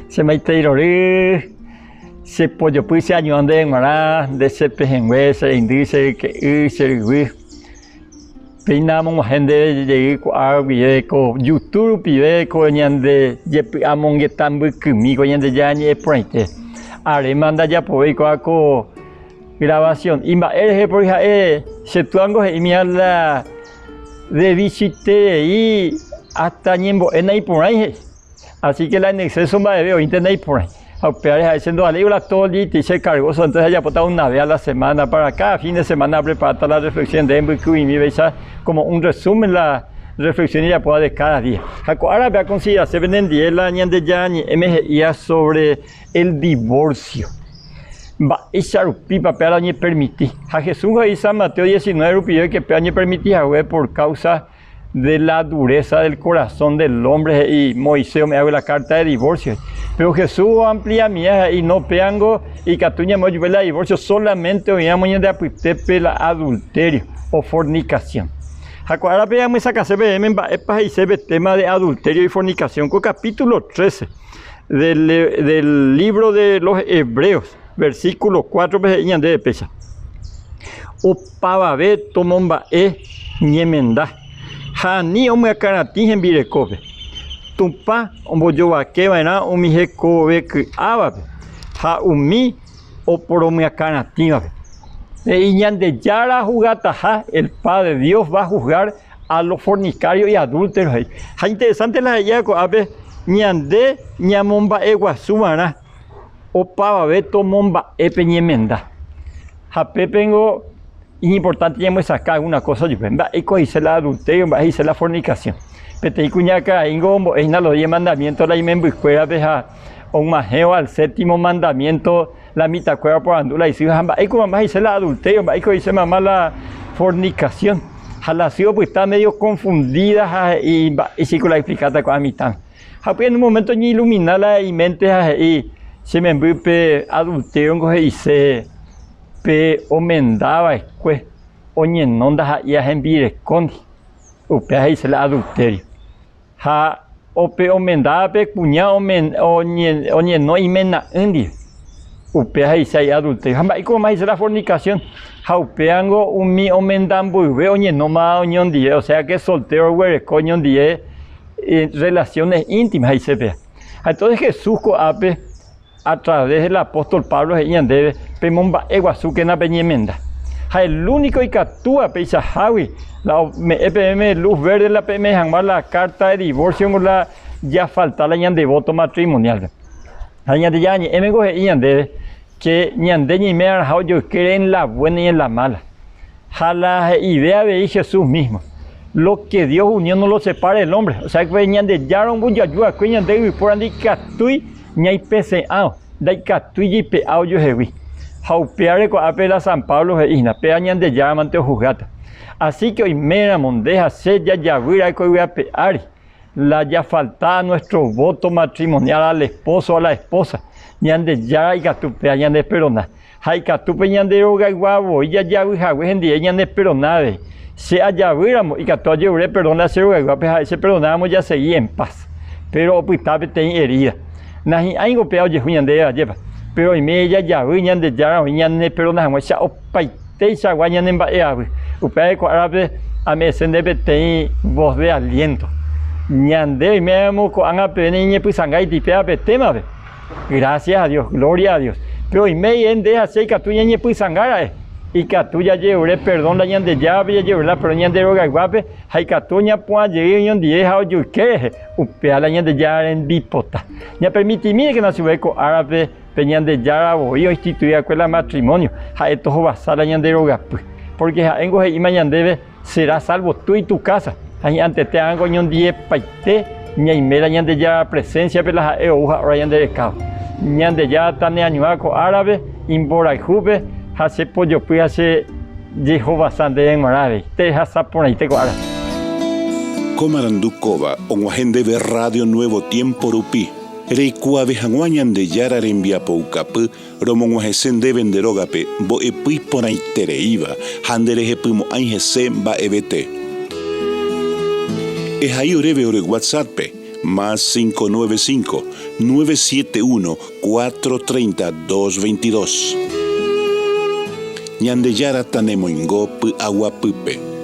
Che maitei rory, che pojopy che añuã ndéve g̃uarã, nde che pehẽngue, che reindy, che ryke'y, che ryvy. Péina amog̃uahẽ ndéve jey ko'ág̃a guive ko YouTube rupive ko ñande jepy'amongeta mbykymi ko Ñandejára ñe'ẽ porãite. Aréma ndajapovéi kóva ko grabación imba'e rehe porque ha'e che túango he'ími la debichiterei hasta ñembo'e naiporãi he'i. Así que la en exceso mba'eve oĩnte naiporãi. Ha upévare ha'e che ndovaléi la todo el día che cargoso, entonces ajapóta una vez a la semana para cada fin de semana apreparáta la reflexión nde mbyky'imi péicha como un resumen la reflexión ijapóva de cada día. Ha ko árape aconsiderase penendie la Ñandejára Ñe'ẽme he'íva sobre el divorcio. Mba'éicha rupípa péva la oñepermiti. Ha Jesús he'i San Mateo 19 rupive que péva oñepermiti hague por causa de la dureza del corazón del hombre he'i Moisés ome'ẽgui la carta de divorcio. Pero Jesús oampliamia he'i no péango ikatu ñamo'ẽ la divorcio solamente oĩramo ñande apytépe la adulterio o fornicación. Ha ko árape ñamyesakãse peẽme mba'épa he'ise pe tema de adulterio y fornicación ko capítulo 13 del, del libro de los Hebreos, versículo 4 pe he'i ñandéve péicha. Opavave tomomba'e ñemenda ha ani omyakãratĩ hembirekópe. Tupã ombojovake va'erã umi hekove ky'ávape ha umi oporomyakãratĩvape. He'i Ñandejára hugataha, el Padre Dios va a juzgar a los fornicarios y adúlteros he'i. Ha interesante la he'íva ko'ápe ñande ñamomba'eguasu va'erã opavave tomomba'e pe ñemenda. Ha pépengo iñimportánte ñamyesakã alguna kósa ojupe. Mba'éiko he'ise la adulterio, mba'e he'ise la fornicación. Peteĩ kuñakaraíngo ombo'e hína los diez mandamientos la imembykuérape ha og̃uahẽvo al séptimo mandamiento la mitãkuéra oporandu la isy ha mba'éiko mama he'ise la adulterio, mba'éiko he'ise mama la fornicación. Ha la sy opyta medio confundida ha he'i mba'éichaiko la explikáta ko'ã mitãme. Ha upéi en un momento oñeilumina la imente ha he'i che memby pe adulterio-ngo he'ise pe omenda va'ekue oñeno ndaha'éi hembirekóndi, upéva he'ise la adulterio. Ha pe omendáva pe kuña oñeno imena'ỹ ndive, upéva he'ise ai adulterio. Ha mba'éiko oma he'ise la fornicación? Ha upévango umi omenda mboyve oñenóma oñondive, osea ke soltero oguereko oñondive relaciones íntimas he'ise péva. Ha entonces Jesús ko'ápe a través del apóstol Pablo he'i ñandéve pemomba'eguasúkena peñemenda. Ha el único ikatúva peichahágui la ome'ẽ peẽme luz verde la peme'ẽ hag̃ua la carta de divorcio ngo la jafalta la ñande voto matrimonial-pe. Ha Ñandejára ñe'ẽme ngo he'i ñandéve que ñande ñaime va'erãha ojoykére en la buena y en la mala. Ha la he'ive avei Jesús mismo, Lo que Dios unió no lo separe el hombre. O sea que Ñandejára ombojoaju va'ekue ñande yvypóra ndaikatúi ñaipese'ã, ndaikatúi jaipe'a ojuehegui. Ha upévare ko'ápe la San Pablo he'i hína, péva Ñandejára mante ohusgáta. Así que oiméramo nde ha che jajavy ra'e ko yvy ape ári, la jafalta a nuestro voto matrimonial al esposo o a la esposa, Ñandejára ikatu péva ñandeperona. Ha ikatu pe ñande rogaygua voi jajavy hague hendive ñaneperona avei. Che ajavýramo, ikatu ajerure perdón la che rogayguápe ha'e cheperdonáramo jasegi en paz. Péro opyta peteĩ erída. Nahi'ãingo péva ojehu ñandéve ajépa. Péro oime jajavy Ñandejára oĩ ñaneperdona hag̃uáicha opaiteichagua ñanemba'eavy. Upévare ko árape ame'ẽse nde peteĩ voz de aliento. Ñande oiméramo ko'ág̃a peve ñañepysãngáiti péva pe témape. Gracias a Dios, gloria a Dios. Pe oime rire nde ha che ikatu ñañepysanga ra'e, ikatu jajerure perdón la Ñandejárape, jajerure la perdón ñande rogayguápe ha ikatu ñapu'ã jey oñondive ha ojoyke rehe, upéva la Ñandejára rembipota. Ñapermitimírekena chupe ko árape pe Ñandejára voi oinstitui va'ekue la matrimonio, ha'e tohovasa la ñande rogapy. Porque ha'éngo he'íma ñandéve Será salvo tú y tu casa. Ha hi'antete ángo oñondiepaite ñaime la Ñandejára presencia-pe la ha'e ou ha'óra ñande rekávo. Ñandejára taneañuã ko árape imborayhúpe ha che pojopy ha che jehovasa ndéve g̃uarã avei. Tehasa porãite ko ára. Ko marandu kóva og̃uahẽ ndéve Radio Nuevo Tiempo rupi, reikuaave hag̃ua Ñandejára rembiapoukapy Romog̃uahẽse ndéve nde rógape mbo'epy iporãitereíva ha nderehepymo'ãi hese mba'evete. Ehai oréve ore WhatsApp-pe. Más 595 971 430 222. Ñandejára tanemoingo py'aguapýpe.